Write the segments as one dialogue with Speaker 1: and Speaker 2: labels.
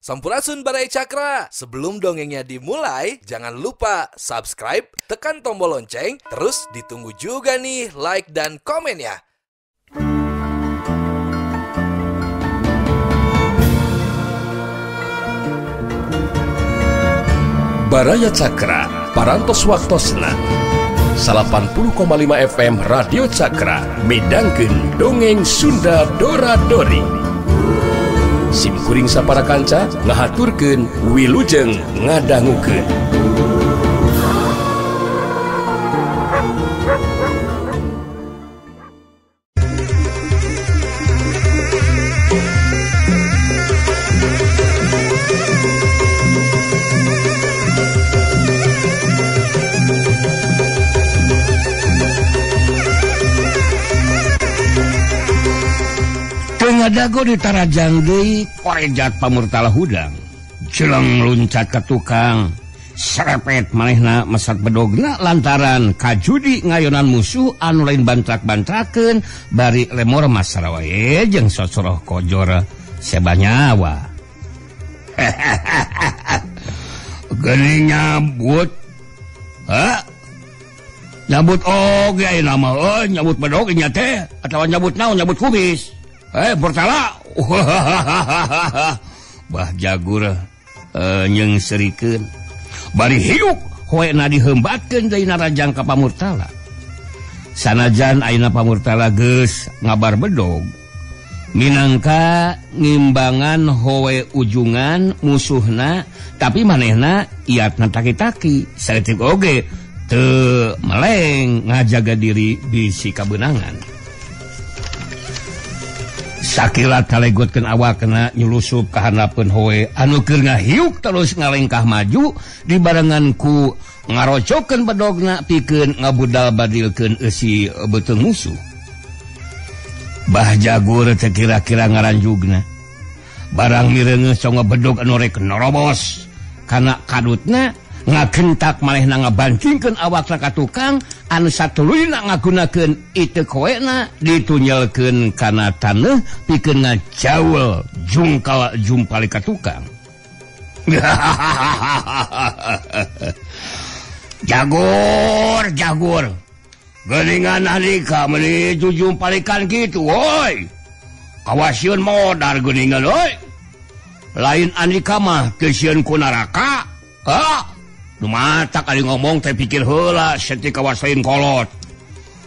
Speaker 1: Sampurasun Baraya Cakra. Sebelum dongengnya dimulai, jangan lupa subscribe, tekan tombol lonceng, terus ditunggu juga nih like dan komen ya.
Speaker 2: Baraya Cakra, Parantos Waktosna 80,5 FM Radio Cakra midangkeun dongeng Sunda Dora Dori. Sim kuring sapara kanca ngahaturkeun wilujeng ngadangukeun.
Speaker 3: Ngadago ditarajang deui korejat pamurtala hudang. Jeleng luncat ka tukang. Serepet manehna mesat bedogna lantaran kajudi ngayonan musuh anu lain bantrak-bantrakeun bari lemor masara wae jeung sosoroh kojor seba nyawa. Geuning nyabut. Ha? Nyabut oge ayeuna mah euy, nyabut bedog nya teh atawa nyabut naon, nyabut kumis. Murtala. Bah Jagur nyeungseurikeun. Bari hiuk hoena dihembatkeun deui narajang ka Pamurtala. Sanajan ayeuna Pamurtala geus ngabar bedog, minangka ngimbangan hoe ujungan musuhna, tapi manehna iatna taki-taki. Saeutik oge teu meleng ngajaga diri bisi kabeunangan. Sakilat kalegotkeun awakna nyulusup ka handapeun hoe anu keur ngahiuk terus ngalengkah maju dibarengan ku ngarocokeun bedogna pikeun ngabudal badilkeun eusi beuteung musuh. Bah Jagur teu kira-kira ngaranjugna. Barang mireungeuh congo bedog anu rek norobos kana kadutna ngagentak manehna ngabantingkeun awakna ka tukang anu satuluyna ngagunakeun iteuk hoena ditunyelkeun kana taneuh pikeun ngajaul jungkal jumpali ka tukang. Jagur, Jagur. Geuningan andika meuni jujumpalikan kitu woi. Kawasieun modar geuningan euy. Lain andika mah teu sieun ku neraka. Ha? Nu matak ari ngomong teh pikir heula seti kawasain kolot.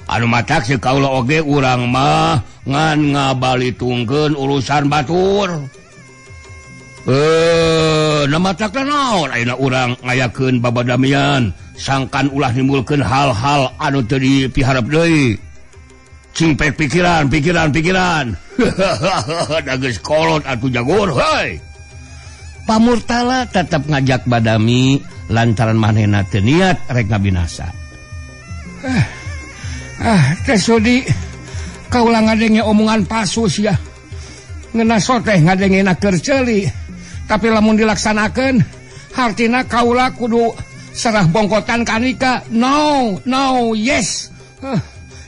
Speaker 3: Anu matak si kaula oge urang mah ngan ngabalitungkeun urusan batur. Nu matak teh naon ayeuna urang ngayakeun babadamian sangkan ulah nimbulkeun hal-hal anu teu dipiharep deui. Cingpek pikiran, pikiran, pikiran. Da geus kolot atuh Jagur heuy. Pamurtala tetep ngajak badami lantaran manehna teu niat rek ngabinasa.
Speaker 4: Teh sudi kaula ngadenge omongan palsu sia. Ngeunah soteh ngadengena keur ceuli, tapi lamun dilaksanakeun hartina kaula kudu serah bongkotan ka Andika. No, no, yes.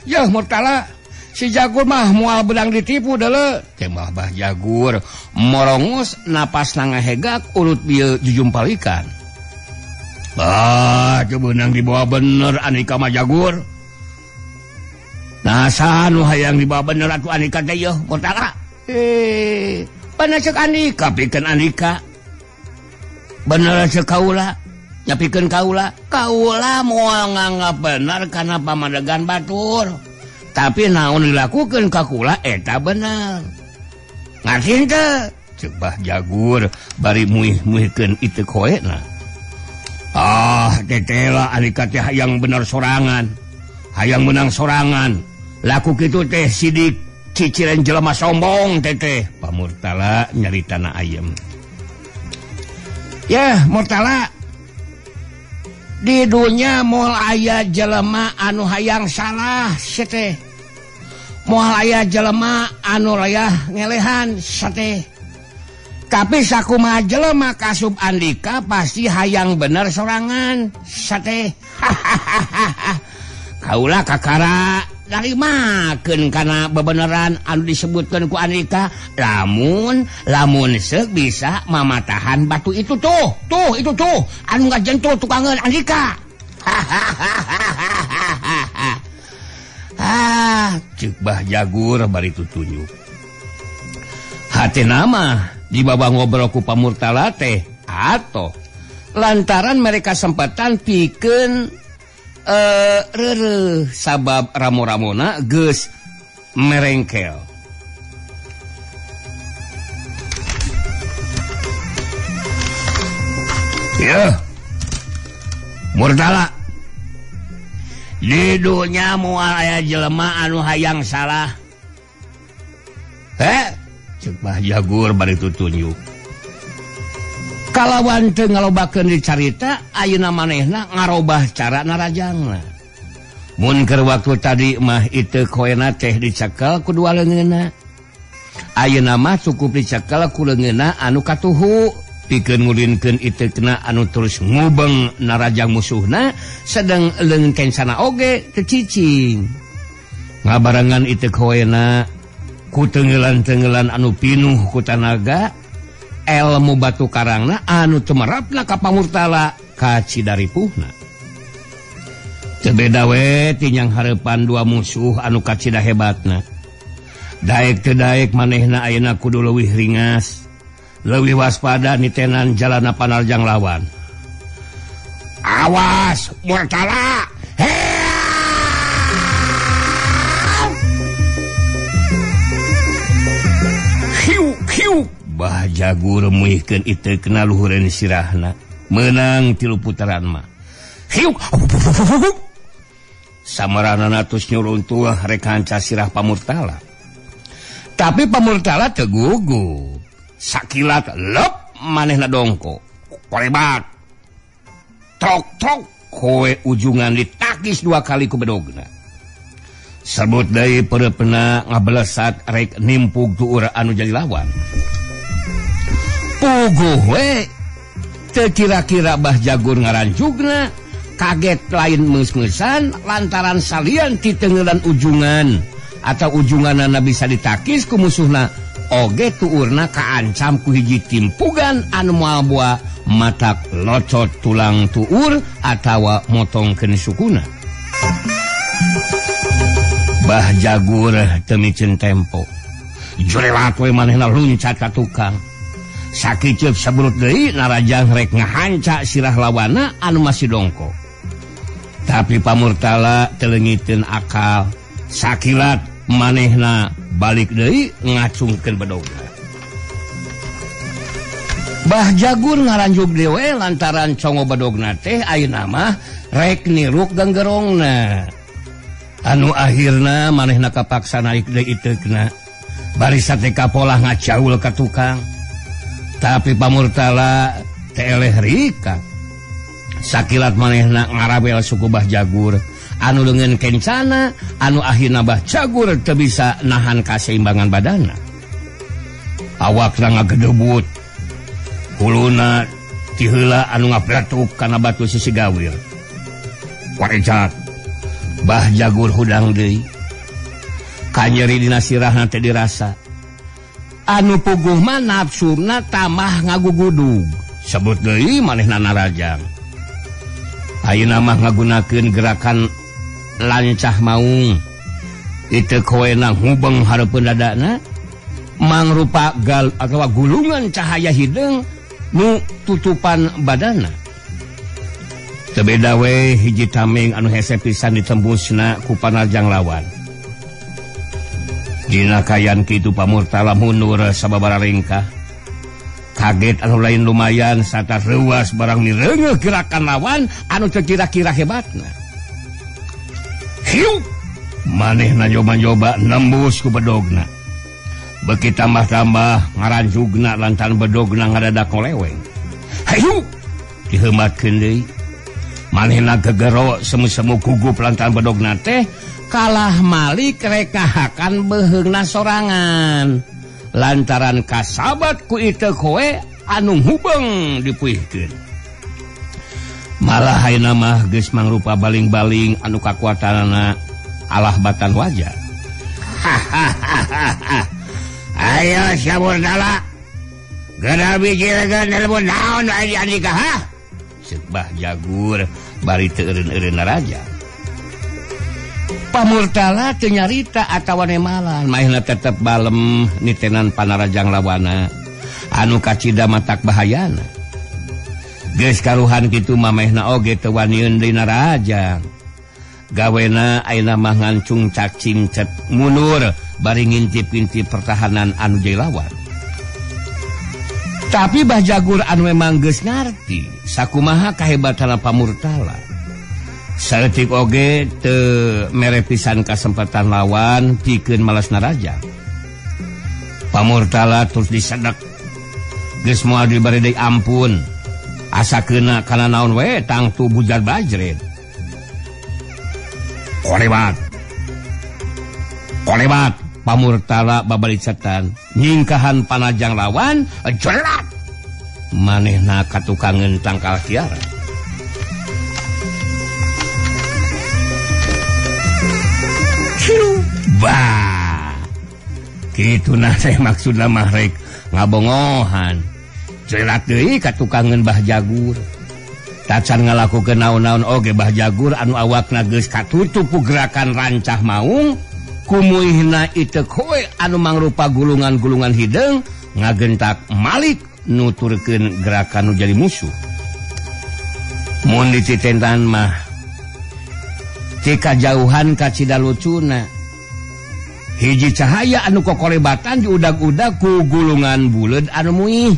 Speaker 4: Yeuh Murtala, si Jagur mah moal beudang ditipu deuleu.
Speaker 3: Teh mah Bah Jagur morongos napasna ngahegak urut bieu jujumpalikan. Ah, teu beunang dibawa bener Andika mah Jagur. Nah, saha nu hayang dibawa bener atuh Andika teh yeuh Murtala. Bener ceuk Andika pikeun Andika. Bener ceuk kaula, nya pikeun kaula. Kaula moal nganggap bener kana pamadegan batur. Tapi naon dilakukeun ka kula eta bener. Ngarti teu? Ceuk Bah Jagur bari muih-muihkeun iteuk hoena. Ah, tetela Andika teh hayang bener sorangan. Hayang menang sorangan. Laku kitu teh sidik ciciren jelema sombong teteh. Pamurtala nyaritana ayem.
Speaker 4: Yah, Murtala. Di dunya moal aya jelema anu hayang salah seteh. Moal aya jelema anu rayah ngelehan seteh. Tapi sakumaha jelema kasub Andika pasti hayang bener sorangan sate. Kaula kakara
Speaker 3: narimakeun kana bebeneran anu disebutkeun ku Andika lamun lamun seuk bisa mamatahan batu itu tuh tuh itu tuh anu ngajentul tukangeun Andika. Ah, ceuk Bah Jagur bari tutunjuk. Hatena mah dibawa ngobrol ku Pamurtala teh atoh lantaran mereka sempatan pikeun reureuh sabab ramo-ramona geus merengkel. Yeuh. Murtala. Di dunya moal aya jelema anu hayang salah. Heh, ceuk Bah Jagur bari tutunjuk. Kalawan teu ngalobakeun dicarita ayeuna manehna ngarobah cara narajangna. Mun keur waktu tadi mah iteu koena teh dicekel ku dua leungeunna. Ayeuna mah cukup dicekel ku leungeunna anu katuhu pikeun ngulinkeun iteukna anu terus ngubeng narajang musuhna sedang leungeun kencana oge teu cicing. Ngabarengan iteuk koena ku tengelan-tengelan anu pinuh ku tanaga elmu batu karangna anu tumerapna ka Pamurtala ka Cidaripuhna. Teu beda we tinyang hareupan dua musuh anu kacida hebatna. Daek teu daek manehna ayeuna kudu leuwih ringas, leuwih waspada nitenan jalana panarjang lawan. Awas Murtala. Hiu hiu. Bah Jagur muihkeun iteukna luhureun sirahna meunang tilu putaran mah. Hiu. Samaranana tos nyuruntuh rek hanca sirah Pamurtala. Tapi Pamurtala teu gugup. Sakilat lep manehna dongko. Korebat. Trok trok kowe ujungan ditakis dua kali ku bedogna. Sebut deui peureupna ngabelesat rek nimpug tuur anu jadi lawan. Puguh we teu kira-kira Bah Jagur ngaranjugna kaget lain meus-meusan lantaran salian ti tengelan ujungan atau ujunganana bisa ditakis ku musuhna oge tuurna kaancam ku hiji timpugan anu moal boa matak locot tulang tuur atawa motongkeun sukuna. Bah Jagur teu miceun tempo jurelat we manehna luncat ka tukang. Sakiceup saburut deui narajang rek ngahanca sirah lawana anu masih dongko. Tapi Pamurtala teu leungiteun akal. Sakilat manehna balik deui ngacungkeun bedogna. Bah Jagur ngaranjug dewe lantaran congo bedogna teh ayeuna mah rek niruk genggerongna. Anu akhirna manehna kapaksa naik deui iteukna. Bari sate kapolah ngacaul ka tukang. Tapi Pamurtala teh eleh rika. Sakilat manehna ngarabel suku Bah Jagur anu leungeun kencana anu akhirna Bah Jagur teu bisa nahan kaseimbangan badana. Awakna ngagedebut. Huluna ti heula anu ngabletuk kana batu sisi gawir. Warejat. Bah Jagur hudang deui. Kanyeri dina sirahna teh dirasa. Anu puguh mah nafsuna tambah ngagugudug. Sebut deui manehna narajang. Ayeuna mah ngagunakeun gerakan lancah maung. Iteuk hoena hubeng hareupeun dadana mangrupa gal atawa gulungan cahaya hideung nu tutupan badana. Teu beda we hiji tameng anu hese pisan ditembusna ku panarjang lawan. Dina kayan kitu Pamurtala mundur sababaraha lengkah. Kaget anu lain lumayan sarta reuas barang mireungeuh gerakan lawan anu teu kira-kira hebatna. Hiu! Manehna nyoba-nyoba nembus ku bedogna. Beuki tambah-tambah ngaranjugna lantaran bedogna ngadadak ngoleweng. Hayu! Diheumatkeun deui. Manehna gegero semu-semu gugup lantaran bedogna teh kalah malik rekahakan beheungna sorangan. Lantaran kasabat ku iteuk kowe anu hubeng dipuihkeun. Malah ayeuna mah geus mangrupa baling-baling anu kakuatanana alah batan wajah. Ayo sia Murtala. Geura bikirkeun ilmu naon wae di Andika ha? Ceuk Bah Jagur bari teu eureun-eureun naraja. Pamurtala teu nyarita atawa nemalan, maehna tetep balem nitenan panarajang lawana anu kacida matak bahayana. Geus karuhan kitu mamehna oge teu waniun deui narajang. Gawena ayeuna mah ngancung cacingcet mundur bari ngintip-ngintip pertahanan anu jadi lawan. Tapi Bah Jagur anu memang geus ngarti sakumaha kahebatana Pamurtala. Saeutik oge teu mere pisan kasempatan lawan pikeun malas naraja. Pamurtala terus disedek. Geus moal dibere deui ampun. Asa keuna kana naon we tangtu bujar bajret. Kolebat. Kolebat Pamurtala babari setan nyingkahan panajang lawan jelat. Manehna katukangeun tangkal kiara. Bah, kitu nah saya maksudna mah rek ngabongohan. Jelat deui katukangeun Bah Jagur. Tacan ngalakukeun naon-naon oge Bah Jagur anu awakna geus katutup ku gerakan rancah maung, kumuihna iteuk hoe anu mangrupa gulungan-gulungan hideung ngagentak malik nuturkeun gerakan nu jadi musuh. Mun dicitentan mah ti kajauhan kacida lucuna. Hiji cahaya anu kokolebatan diudag-udag ku gulungan buleud anu muih.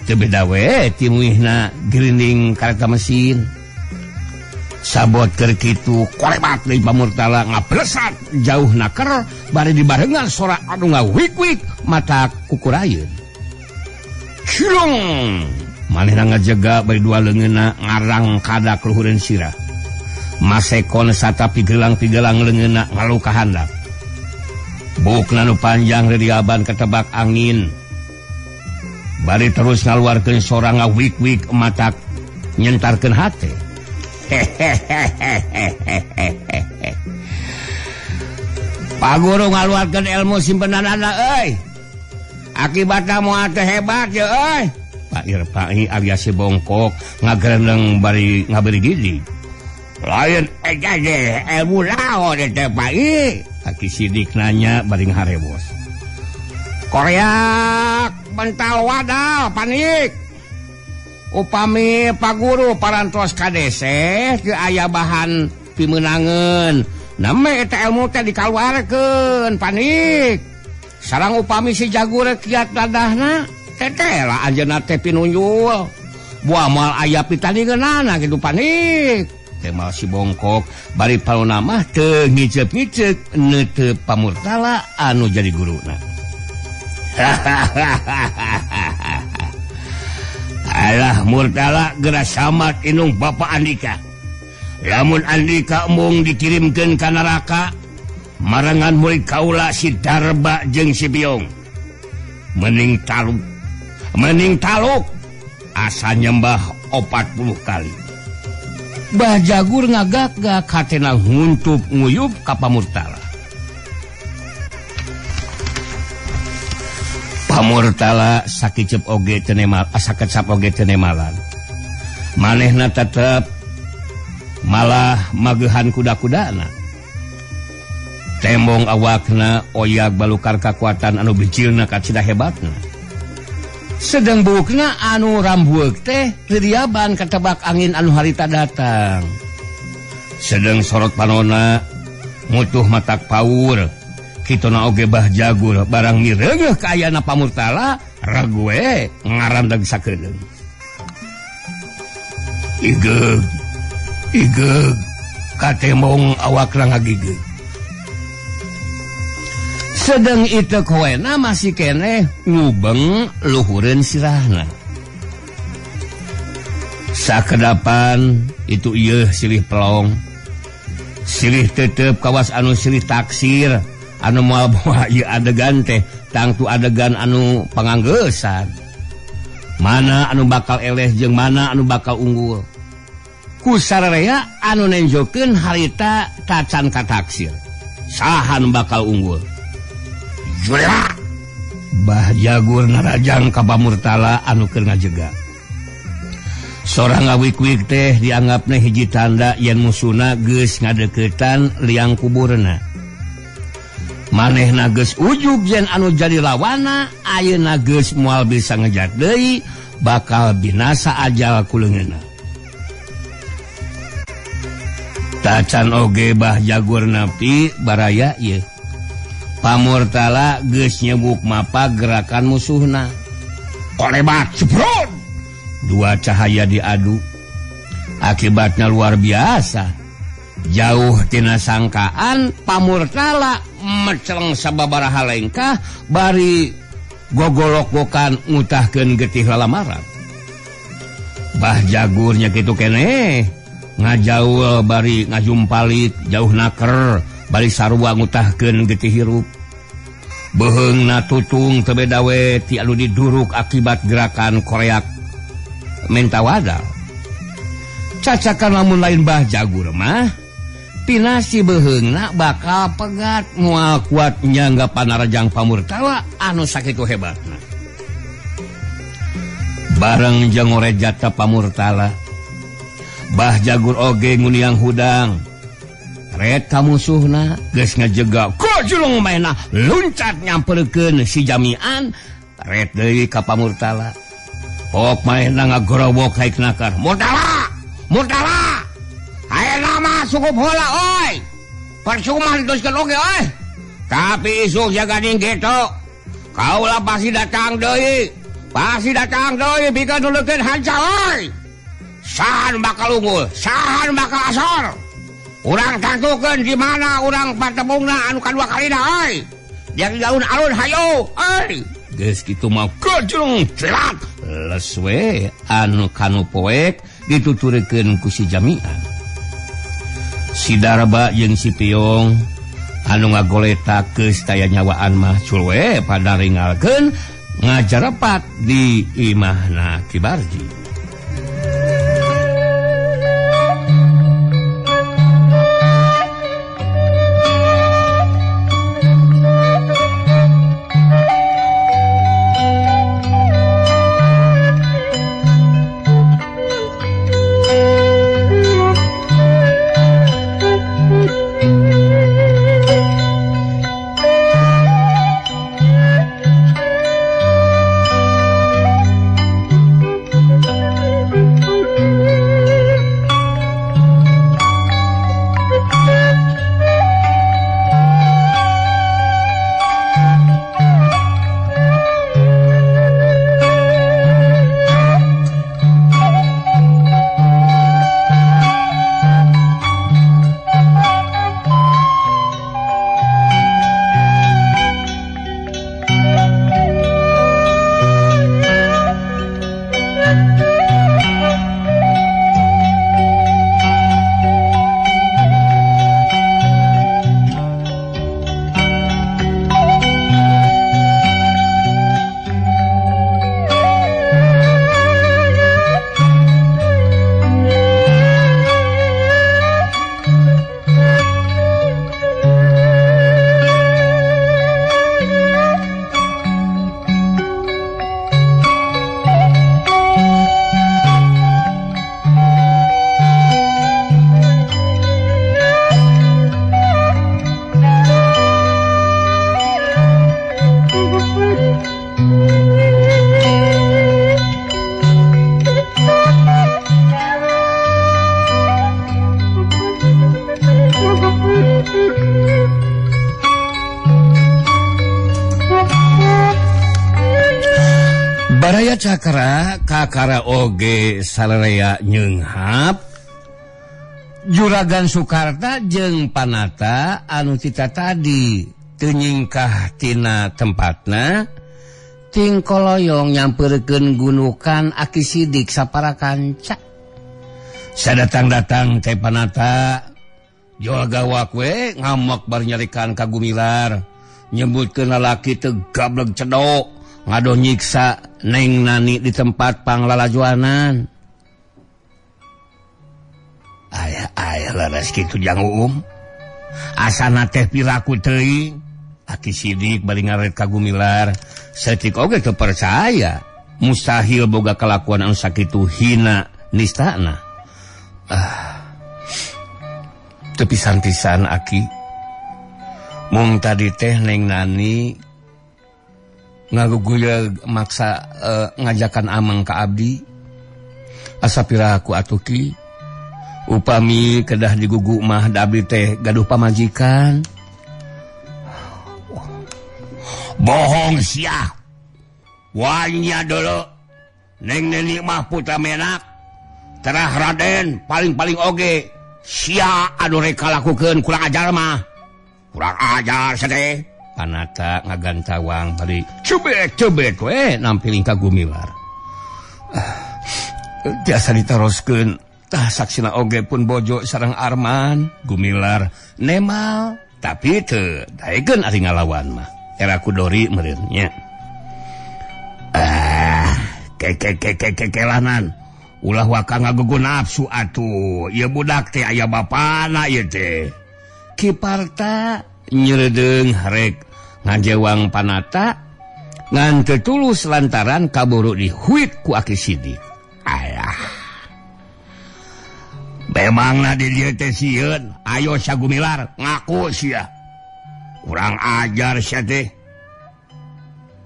Speaker 3: Teu beda we ti muihna grinding kareta mesin. Sabot keur kitu kolebat deui Pamurtala ngablesat jauh naker bari dibarengan sora anu ngawik-wik mata kukurayeun. Cilung! Manehna ngajega bari dua leungeunna ngarang kadak luhureun sirah. Masekon sata pigelang-pigelang leungeunna ngaluka handap. Bukna nu panjang ririaban ketebak angin. Bari terus ngaluarkeun sora ngawik-wik matak nyentarkeun hate. Pak Guru ngaluarkeun ilmu simpenanana euy. Akibatna moal teh hebat ye euy. Pak Irpai alias si Bongkok ngagerendeng bari ngaberi gigi. Lain eta teh ilmu naon eta Pak I? Aki Sidik nanya bari ngaharewos. Koreak bental wadal panik. Upami Pak Guru parantos kadeseh teu aya bahan pimeunangeun. Name eta ilmu teh dikaluarkeun panik. Sareng upami si Jagur kiat dadahna teteh lah anjeunna teh pinunjul. Buah moal aya pitandingeunana kitu panik. Temal si Bongkok bari palona mah teu ngicep-ngicep neuteup Pamurtala anu jadi guruna. Alah Murtala geura samat inung Bapak Andika. Lamun Andika embung dikirimkeun ka neraka marengan murid kaula si Darba jeung si Biong. Mending taluk. Mending taluk asa nyembah 40 kali. Bah Jagur ngagak-gak hatena huntup nguyup ka Pamurtala. Pamurtala sakicep oge teu nemal, sakecap oge teu nemalan. Manehna tetep malah magehan kuda-kudana. Tembong awakna oyag balukar kakuatan anu bijilna kacida hebatna. Sedang buukna anu rambueuk teh ririaban katebak angin anu harita datang. Sedang sorot panona mutuh matak paur. Kitona oge Bah Jagur barang mireungeuh kaayana Pamurtala rague ngarandeg sakedeung. Igeug igeug katembong awakna ngagigeug. Sedang itu koena masih keneh ngubeng luhureun sirahna. Sakedapan itu ieu silih pelong. Silih tetep kawas anu silih taksir anu moal bawa ieu adegan teh tangtu adegan anu panganggeusan. Mana anu bakal eleh jeung mana anu bakal unggul. Ku sararea anu nenjokeun harita tacan kataksir. Sahan bakal unggul. Jura! Bah Jagur narajang ka Pamurtala anu keur ngajega. Sorang ngawik-wik teh dianggapna hiji tanda yen musuna geus ngadeuketan liang kuburna. Manehna geus ujub yen anu jadi lawana ayeuna geus moal bisa ngejat deui bakal binasa ajal ku leungeunna. Tacan oge Bah Jagur nepi baraya ieu. Pamurtala geus nyebuk mapa gerakan musuhna. Kolebat jebrot. Dua cahaya diadu. Akibatnya luar biasa. Jauh tina sangkaan Pamurtala meceleng sababaraha lengkah bari gogolok-gokan ngutahkeun getih lalamaran. Bah Jagurnya kitu keneh. Ngajauh bari ngajumpalit jauh naker bari sarua ngutahkeun getih hirup. Beuheungna tutung teu beda we ti anu diduruk akibat gerakan koreak menta wadal. Cacakan lamun lain Bah Jagur mah pinasi beuheungna bakal pegat moal kuat nyangga panarajang Pamurtala anu sakitu hebatna. Bareng jeung ngorejat ka Pamurtala, Bah Jagur oge nguniang hudang. Ret ka musuhna geus ngajega gojlong maena luncat nyamperkeun si jamian ret deui ka Pamurtala. Pok maena ngagorowok haik nakar. Murtala! Murtala! Ayeuna mah cukup heula oi. Percuma diteruskeun oge oi. Tapi isuk jaga ning kitu. Kaula pasti datang deui. Pasti datang deui pikeun nuluykeun hanca oi. Sahan bakal unggul, sahan bakal asor. Urang tangtukeun di mana urang patembungna anu kadua kalina oi. Di alun-alun hayo oi. Geus kitu mah gojlong celat. Les we anu kanu poek dituturkeun ku si jamian. Si Darba jeung si Piong anu ngagoletak geus taya nyawaan mah cul we pada ringalkeun ngajarepat di imahna Ki Barji. Baraya Cakra kakara oge sararea nyeunghap Juragan Sukarta jeung Panata anu tita tadi teu nyingkah tina tempatna tingkoloyong nyamperkeun gunukan Aki Sidik sapara kanca. Sadatang-datang teh Panata jual gawak we ngamok bar nyarikan ka Gumilar nyebutkeun lalaki teu gableg cedok ngadoh nyiksa Neng Nani di tempat panglalajuanan. Aya leres kitu jang Uum. Asana teh piraku teuing. Aki Sidik bari ngaret ka Gumilar. Saeutik oge teu percaya. Mustahil boga kalakuan anu sakitu hina nistana. Teu pisan-pisan Aki. Mung tadi teh Neng Nani ngaguguyeg maksa ngajakan ameng ka abdi. Asa piraku atuh Ki. Upami kedah digugu mah da abdi teh gaduh pamajikan. Bohong sia. Wanya dulu. Neng Neni mah putra menak. Terah Raden paling-paling oge. Sia anu reka lakukeun kurang ajar mah. Kurang ajar sia. Panata ngagantawang bari cubek-cubek we nampiling ka Gumilar. Tiasa ditaroskeun. Tah saksina oge pun bojo sareng Arman. Gumilar nemal tapi teu daekeun ari ngalawan mah. Era ku Dori meureun nya. Kekekekekelanan. Ulah waka ngagugu nafsu atuh. Ieu budak teh aya bapana ieu teh. Ki Parta nyeredeung rek ngajewang Panata ngan teu tulus lantaran kaburu dihuit ku Aki Sidik. Alah. Memangna di dieu teh sieun. Ayo sia Gumilar ngaku sia. Kurang ajar sia teh.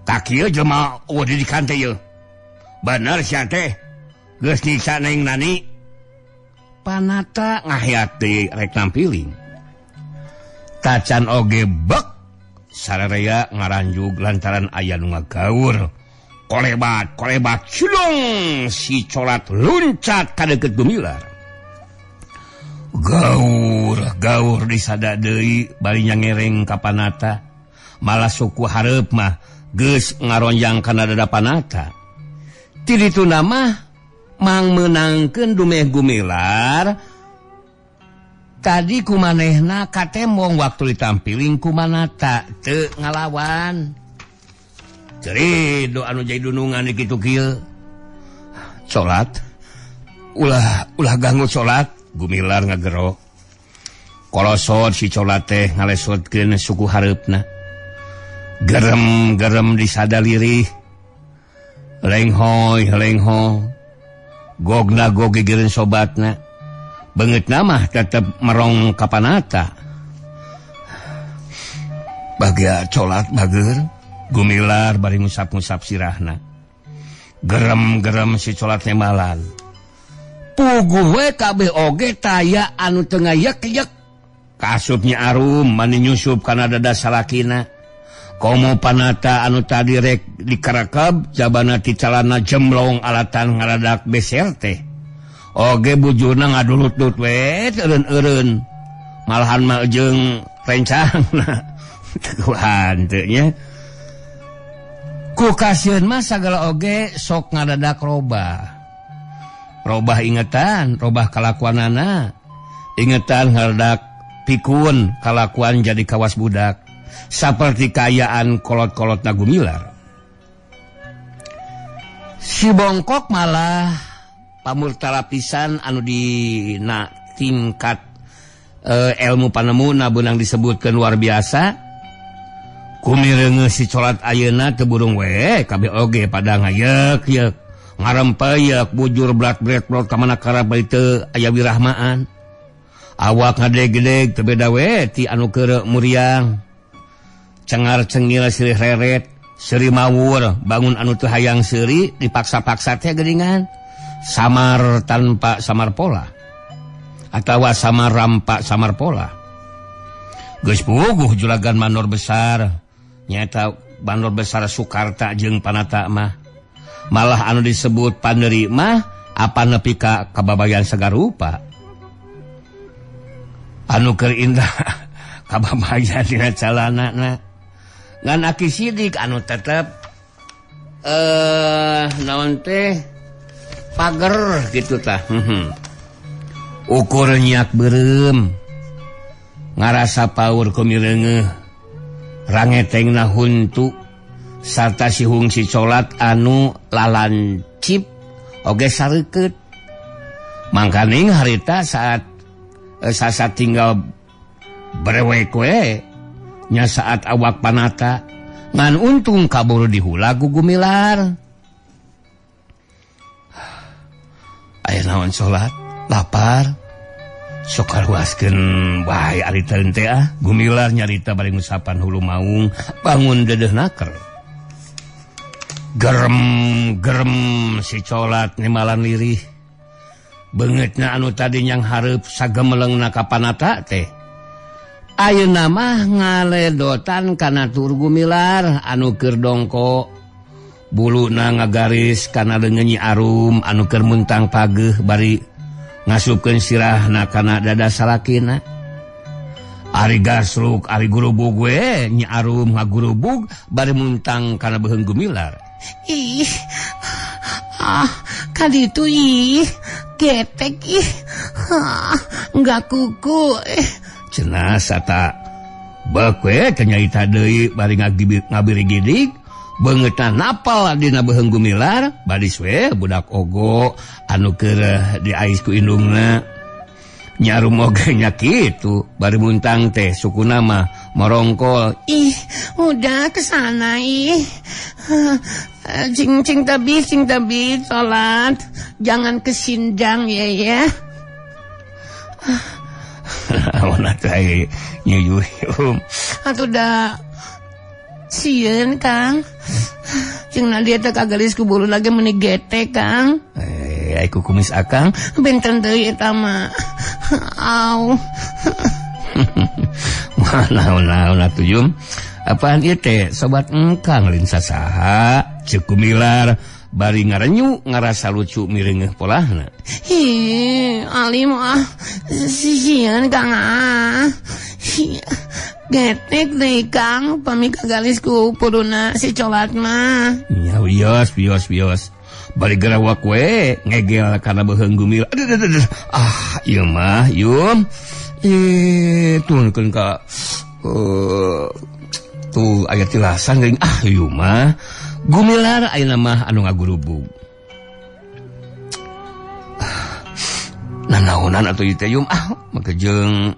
Speaker 3: Tak kieu jelema eueuh didikan teh ieu. Bener sia teh. Geus nyiksa Neng Nani. Panata ngahyat deui rek nampiling. Tacan oge bek sararea ngaranjug lantaran aya nu ngagaur. Kolebat kolebat cilung si Colat luncat ka deukeut Gumilar. Gaur gaur disada deui bari nyangereng ka Panata. Malah suku hareup mah geus ngaronjang kana dada Panata. Ti dituna mah mang meunangkeun dumeh Gumilar. Tadi kumanehna katembong waktu ditampiling ku Manata teu ngalawan. Cerido anu jadi dunungan di kitu kieu. Colat ulah ulah ganggu Colat. Gumilar ngagero. Kolosot si Colat teh ngalesotkeun suku hareupna. Gerem-gerem disada lirih. Lenghoy lengho. Gogna gog gigireun sobatna. Beungeutna mah tetep merong ka Panata. Bagia Colat bager. Gumilar bari ngusap-ngusap sirahna. Gerem-gerem si Colat nemalan. Puguh we kabeh oge taya anu teu ngayek-yek. Kasupnya arum mani nyusup kana dada salakina. Komo Panata anu tadi rek dikarakab jabana ti calana jemlong alatan ngaradak beser teh. Oge bujurna ngadulutut we eureun-eureun. Malahan mah jeung rencangna. Teguhan teu nya. Ku kasieun mah sagala oge sok ngadadak robah. Robah ingetan, robah kalakuanana. Ingetan ngadadak pikun kalakuan jadi kawas budak. Saperti kaayaan kolot-kolot na Gumilar. Si Bongkok malah pamurtala pisan anu dina tingkat ilmu panemuna beunang disebutkeun luar biasa. Kumireungeun si Colat ayeuna teu burung we kabeh oge pada ngayek-yek ngarempeyek bujur blat-blet-blot ka mana karab bari teu aya wirahmaan. Awak ngadeg-gedeg teu beda we ti anu keur muriang. Cengar cengil silih reret, seuri mawur, bangun anu teu hayang seuri dipaksa-paksa teh geuningan. Samar tanpa samar pola atawa samar rampak samar pola. Geus puguh juragan mandor besar, nyaeta mandor besar Sukarta jeung Panata mah. Malah anu disebut panderi mah apa nepi ka kababayan sagarupa. Anu keur indah kababayan dina calanana. Ngan Aki Sidik anu tetep naon teh pager gitu tah. Ukur nyiak beureum ngarasa paur kumireungeuh rangetengna huntu sarta sihung si Colat anu lalancip oge sareukeut. Mangkaning harita saat Sasa tinggal brewek we nya saat awak panata ngan untung kaburu dihula ku Gumilar. Aya naon salat lapar sok karuaskeun bae ari teu teh ah. Gumilar nyarita bari ngusapan hulu maung bangun dedeh naker. Gerem gerem si colat nemalan lirih. Beungeutna anu tadi nyang hareup sagemelengna ka panata teh. Ayeuna mah ngaledotan kana tur Gumilar anu keur dongko. Buluna ngagaris kana leungeun Nyi Arum anu keur muntang pageuh bari ngasupkeun sirahna kana dada salakina. Ari gasruk ari gurubug we Nyi Arum ngagurubug bari muntang kana beuheung Gumilar.
Speaker 5: Ih, ah, kali itu ih, getek ih, ah, enggak kuku.
Speaker 3: Cenah sata bek we teh nyaita deui bari ngabirigidig beungeutna napal dina beuheung Gumilar badis we budak ogo anu keur diais ku indungna. Nyi Arum oge nya kitu bari muntang teh sukuna mah morongkol.
Speaker 5: Ih, udah kesana ih. Cing cing tabi salat. Jangan kesindang ya ya.
Speaker 3: Awan teh nyuyuh.
Speaker 5: Atuh da sieun Kang. Cing na dia teh kagalis ku bulu lagi meni gete Kang.
Speaker 3: Eh, ai ku kumis akang
Speaker 5: benten deui eta mah. Au.
Speaker 3: Wah, naon-naon atuh Jum. Apaan ieu teh sobat engkang lain sasaha ceuk Gumilar bari ngarenyu ngarasa lucu mireungeuh polahna.
Speaker 5: Hi, alim ah. Sieun Kang ah. Getek deui Kang pami kagalis ku puruna si colat mah.
Speaker 3: Nya wios wios wios. Bari gerawak we ngegel kana beuheung Gumilar. Aduh, ah ieu mah Yum. Ih, turunkeun ka tuh aya tilasan geuning ah ieu mah. Gumilar ayeuna mah anu ngagurubug. Nanaonan atuh ieu teh Yum ah make jeung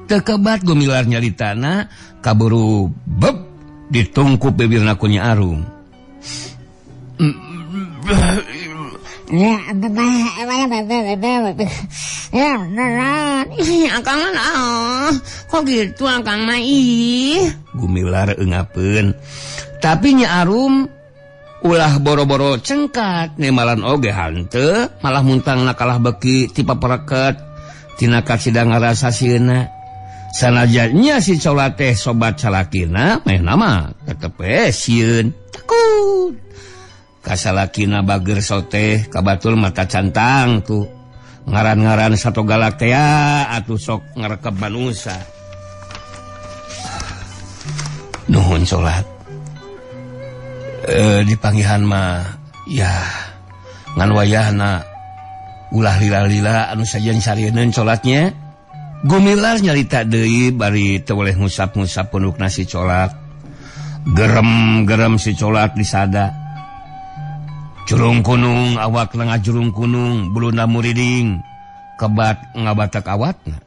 Speaker 3: teu kebat Gumilar nyaritana kaburu beb ditungkup bibirna ku Nyi Arum.
Speaker 5: Ih, akang mah kok gitu akang mah ih.
Speaker 3: Gumilar eungapeun. Tapi Nyi Arum ulah boro-boro cengkat nemalan oge hanteu malah muntangna kalah beki ti papereket tina kasida ngarasa sieuna. Sanajan nya si colat teh sobat salakina mehna mah tetep we sieun takut. Kasalakina bager soteh kabatul mata cantang tuh ngaran-ngaran satu galak teh atuh sok ngarekep manusa. Nuhun salat. Dipanggihan mah ya ngan wayahna ulah lila-lila anu sajen sarieun salatnya. Gumilar nyarita deui bari teu boleh ngusap-ngusap pundukna si colat. Gerem-gerem si colat disada. Jurung kunung awak lengah jurung kunung buluna muriding kebat ngabatak awatna.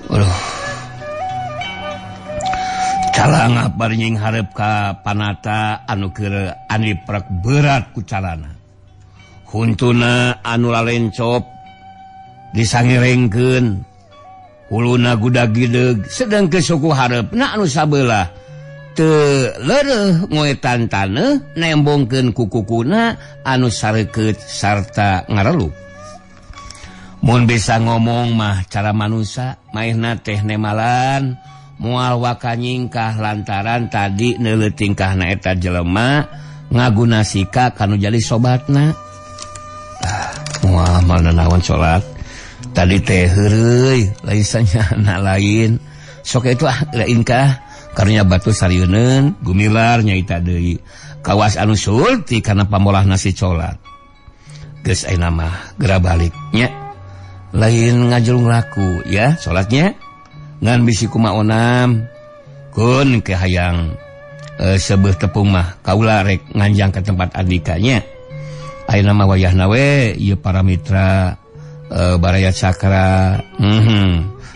Speaker 3: Aduh. Calangap bari nying hareup ka panata anu keur aniprek berat ku calana. Huntuna anu lalencop disangirengkeun. Huluna gudag-gideg sedang ke suku hareupna anu sabelah. Teu leureuh ngoetan taneuh nembongkeun ku kukuna anu sareukeut sarta ngarelup. Mun bisa ngomong mah cara manusa maehna teh nemalan moal waka nyingkah lantaran tadi neuleuh tingkahna eta jelema ngaguna sika kanu jadi sobatna. Moal mana naon salat tadi teh heureuy lain sanyana lain sok itu ah lain kah karunya batu sarieuneun Gumilar nyaita deui kawas anu sulti kana pamolah nasi colat. Geus ayeuna mah geura balik nya lain ngajurung laku ya salatnya ngan bisi kumaonam kun ke hayang seubeuh tepung mah kaula rek nganjang ke tempat andikanya. Ayeuna mah wayahna we ieu para mitra Baraya Cakra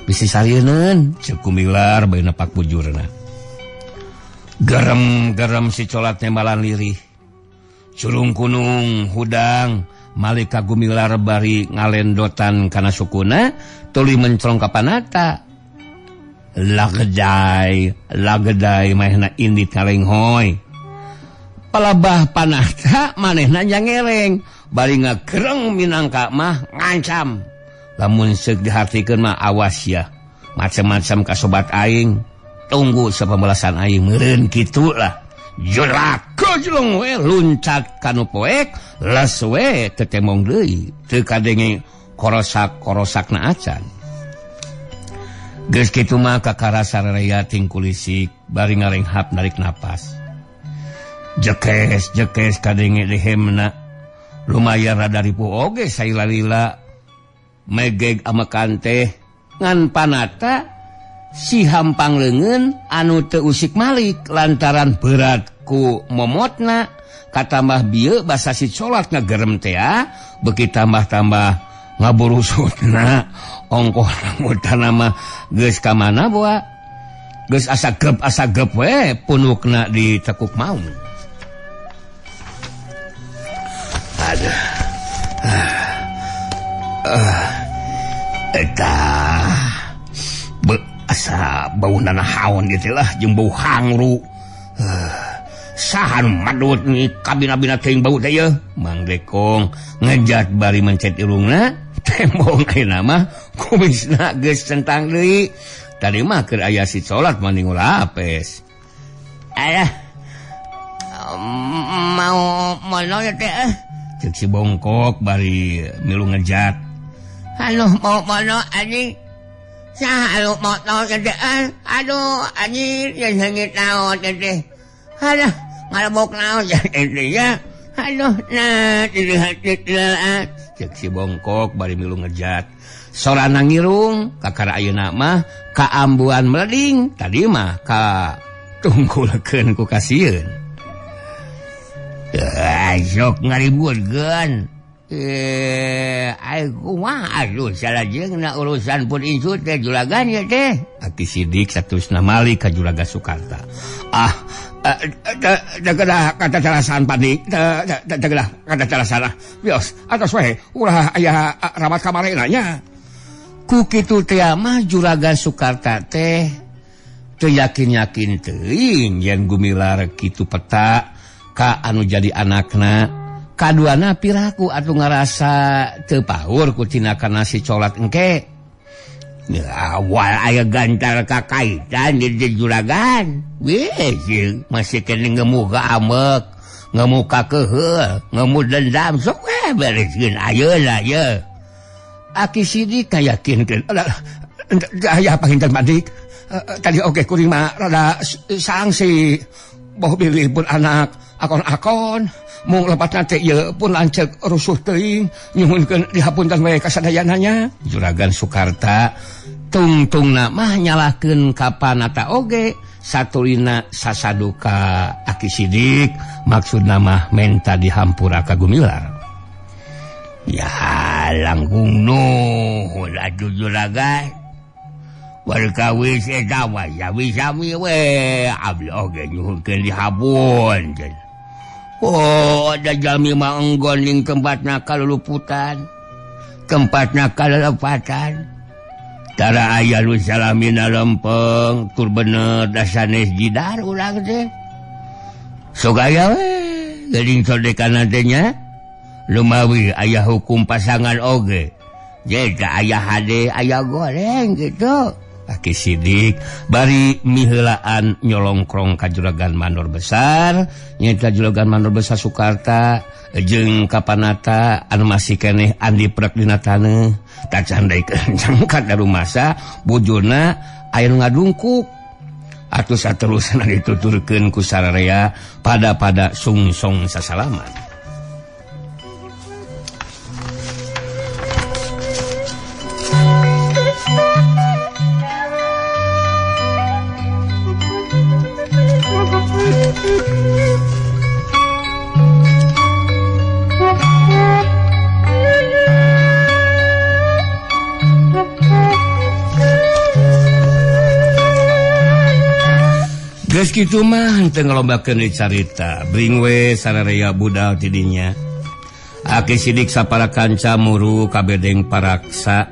Speaker 3: bisi sarieun ceuk Gumilar bae nepak bujurna. Gerem-gerem si colat nembalan lirih. Curung kunung hudang Malika Gumilar bari ngalendotan kana sukuna tuluy mencrong ka panata. Lagedai, lagedai manehna indit ngalenghoy. Palabah panata manehna nyangereng bari ngagereng minangka mah ngancam. Lamun seuk dihartikeun mah awas ya. Macam-macam ka sobat aing, tunggu sapembalasan aing meureun kitu lah. Jerak kejlong we luncat kanu poek les we teu temong deui teu kadenge korosak-korosakna acan. Geus kitu mah kakara sararea tingkulisik bari ngarenghap narik napas. Jekes-jekes kadenge dehemna lumayan rada ripuh oge saila-lila megeg amekan teh ngan panata si hampang leungeun anu teu usik malik lantaran berat ku momotna katambah bieu basa si colat ngagerem teh beuki tambah-tambah ngaburusutna ongkoh rambutan mah geus ka mana boa geus asa gep we punukna ditekuk maung. Aduh. Eta asa bau nanahaon gitu lah jeung bau hangru. Sahan madut ni kabina-bina teuing bau teh yeuh. Mang Dekong ngejat bari mencet irungna tembong ayeuna mah kumisna geus centang deui. Tadi mah keur aya si colat mah ningulah apes.
Speaker 5: Alah mau mono ya teh.
Speaker 3: Ceuk si bongkok bari milu ngejat.
Speaker 5: Aduh mau mono anjing. Sah aduh mau naon teh. Aduh anjing yang sengit naon teh. Aduh ngalebok naon ya teh ya. Aduh nah tidak.
Speaker 3: Ceuk si bongkok bari milu ngejat. Sorana ngirung kakara ayeuna mah kaambuan meleding tadi mah ka tungkulkeun ku kasieun.
Speaker 5: Sok ngaributkeun. Kumaha aduh salajengna urusan pun incut teh juragan ya teh.
Speaker 3: Aki Sidik satusna malik ka Juragan Sukarta. Ah, tegelah kata calasan panik, tegelah kata calasan. Bios, atos we ulah aya ramat kamarena nya.
Speaker 5: Ku kitu teh mah Juragan Sukarta teh teu yakin-yakin teuing
Speaker 3: yen Gumilar kitu peta ka anu jadi anakna. Kaduana piraku atuh ngarasa teu paur ku tinakana si colat engke.
Speaker 5: Awal aya gantar kakaitan di juragan. Wih, masih kena ngemu ka amek, ngemu ka keheul, ngemu dendam sok we bereskeun ayeuna ye.
Speaker 3: Aki Sidik kayakinkeun. Aya panginten Madik. Tadi oge kuring mah rada sangsi. Boh bilih pun anak akon-akon mung lepatna teh ieu pun lanceuk rusuh teuing nyuhunkeun dihapunten we ka sadayananya. Juragan Sukarta tungtungna mah nyalahkeun ka panata oge satulina sasaduka Aki Sidik maksudna mah menta dihampura ka Gumilar.
Speaker 5: Ya langkung nuhun atuh juragan. Warkawis eta mah sami-sami we abdi oge nyuhunkeun dihapunten. Oh, da jalmi mah enggon ning tempatna kaluluputan, tempatna kalelepatan. Tara aya nu salamina lempeng tur bener da sanes jidar urang teh. Sok aya we geuning sodekana teh nya. Lumawi aya hukum pasangan oge. Jeta aya hade aya goreng gitu.
Speaker 3: Aki Sidik bari miheulaan nyolongkrong ka Juragan Mandor Besar nyaeta Juragan Mandor Besar Sukarta jeung Kapanata anu masih keneh andi prek dina taneuh tacan deui cangkat darumasa bujurna aya nu ngadungkuk atuh saterusna dituturkeun ku sararea pada-pada sungsong sasalaman. Geus kitu mah teu ngalombakeun carita, bring we sararea budal ti dinya. Aki Sidik sapara kanca muru ka bedeng paraksa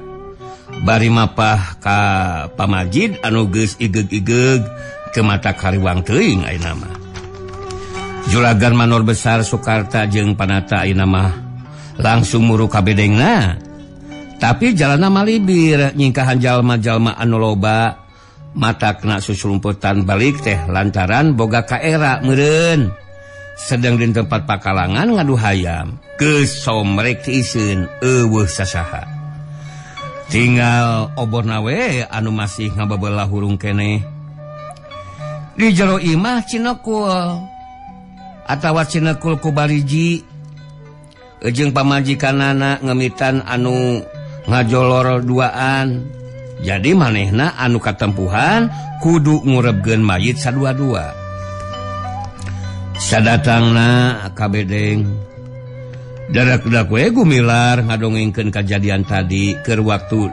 Speaker 3: bari mapah ka pamajid anu geus igeg-igeg ke mata kariwang teuing ayeuna mah. Juragan Manor Besar Sukarta jeung Panata ayeuna mah langsung muru ka bedengna. Tapi jalanna malibir nyingkahan jalma-jalma anu loba mata kena susulumputan balik teh lantaran boga kaera meureun. Sedang di tempat pakalangan ngadu hayam kesomrek tiiseun eueuh sasaha. Tinggal oborna we anu masih ngababelah hurung keneh. Di jero imah cinekul atawa cinekul ku bariji jeung pamajikanana ngemitan anu ngajolor duaan. Jadi manehna anu katempuhan kudu ngurebkeun mayit sadua-dua. Sadatangna ka bedeng dadak-dak we gumilar ngadongengkeun kajadian tadi keur waktu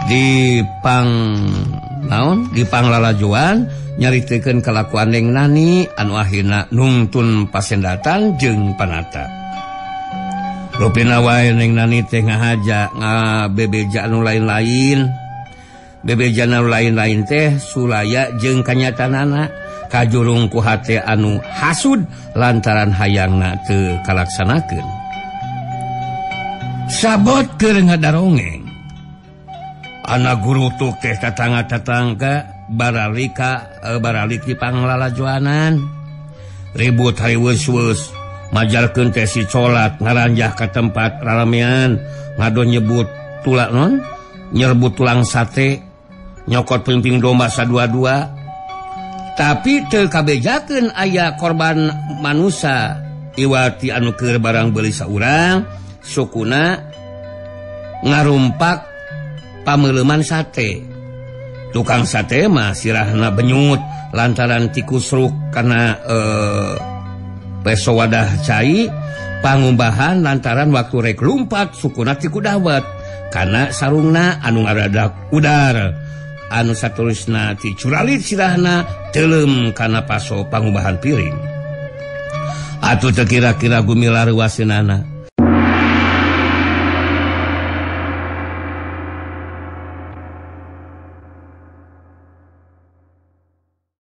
Speaker 3: di pang naon di panglalajoan nyaritekeun kalakuan Neng Nani anu akhirna nungtun pasendatan jeung Panata. Rupina wae Neng Nani teh ngahaja ngabebeja anu lain-lain. Bebeja anu lain-lain teh sulaya jeung kanyatanana kajurung ku hate anu hasud lantaran hayangna teu kalaksanakeun. Sabot keur ngadarongeng. Anak guru tuk teh tatangga-tatangga baralik di panglalajoanan. Ribut hariweus-weus majarkeun teh si colat ngaranjah ka tempat raramean ngado nyebut tulang non nyerbut tulang sate nyokot pimping domba sadua-dua. Tapi teu kabejakeun aya korban manusa iwati anu keur barang beuli saurang sukuna ngarumpak pameuleuman sate. Tukang sate mah sirahna benyut lantaran tikusruk kana peso wadah cai pangumbahan lantaran waktu rek lumpat sukuna tiku dawet kana sarungna anu ngaradak udar anu satulusna ti curalit sirahna teuleum kana paso pangumbahan piring. Atuh teu kira-kira gumilar waseunana.